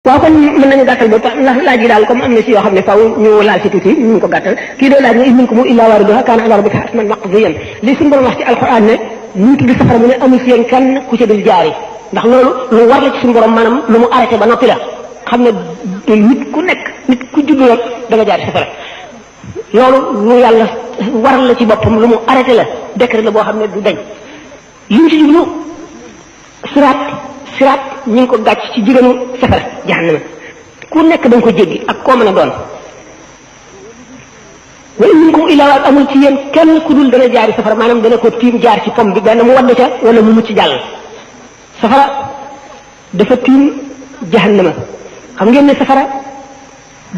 waaw kon mën nañu gàttal ba ndax laaj yi daal comme am na si yoo xam ne faw ñu laal si tuuti ñu ko gàttal kii doo laaj ne in minkum illaa waariduhaa kaana alaa rabbika hatman maqdiyyan li suñu borom wax ci alquran ne ñu tudd safara mu ne amul si yéen kenn ku ca dul jaari ndax loolu lu war la ci suñu borom maanaam lu mu arrêté ba noppi la xam ne nit ku nekk nit ku judd rek da nga jaari safara loolu lu yàlla war la ci boppam lu mu arrêté la décret la boo xam ne du dañ li mu ci jublu siraat ñu ngi ko gàcc ci jigéenu safara jahannama ku nekk da nga ko jéggi ak koo mën a doon wa in minkum illaa waariduhaa amul ci yéen kenn ku dul dana jaari safara maanaam dana ko tiim jaar ci pom bi benn mu wadd ca wala mu mucc jàll safara dafa tiim jahannama xam ngeen ne safara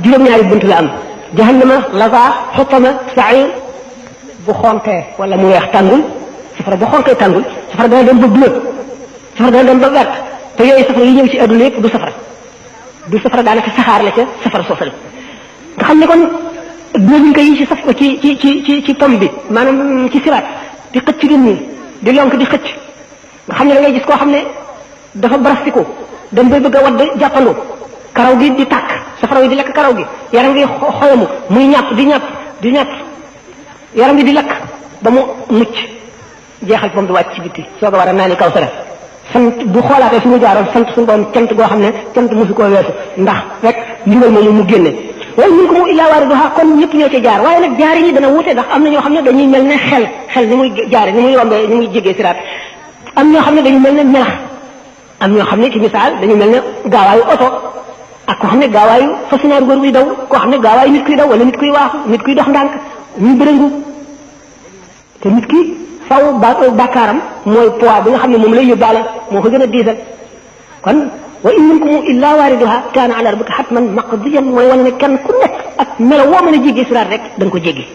juróom-ñaari bunt la am jahannama lazaa xutama sair bu xonkee wala mu weex tàngul safara bu xonkee tàngul safara dana dem ba bleu safara dana dem ba vert te yooyu safara yi ñëw ci àdduna yëpp du safara daanaka saxaar la ca safara soosal nga xam ne kon dóobuñ ko yi ci saf ci pom bi maanaam ci siraat di xëcc nit ñi di lonk di xëcc nga xam ne da ngay gis koo xam ne dafa barastiku dem bay bëgg a wadd jàppandu karaw gi di tàkk safara wi di lekk karaw gi yaram gi xoyamu muy ñàpp di ñàpp yaram gi di lakk ba mu mucc jeexal pom bi wàcc ci bitti soog a war a naani kawsara sant bu xoolaatee fi mu jaaroon sant suñu borom cant goo xam ne cant mosu koo weesu ndax rek ndigal moomu mu génne waaye minkum illaa waariduhaa kon ñëpp ñoo ca jaar waaye nag jaar yi dana wute ndax am na ñoo xam ne dañuy mel ne xel ni muy jaare ni muy rombee ni muy jégee siraat am ñoo xam ne dañu mel ne melax am ñoo xam ne ci misaal dañu mel ne gaawaayu oto ak koo xam ne gaawaayu fasinaaru góor buy daw koo xam ne gaawaayu nit kuy daw wala nit kuy waaxu nit kuy dox ndànk ñu bërëngu te nit ki faw bàkkaaram mooy poids bi nga xam ne moom lay yóbbaale moo ko gën a diisal kon wa in minkum illaa waariduhaa kaana alaa rabbika hatman maqdiyyan mooy wane ne kenn ku nekk ak melo woo mën a jéggi siraat rek da nga ko jéggi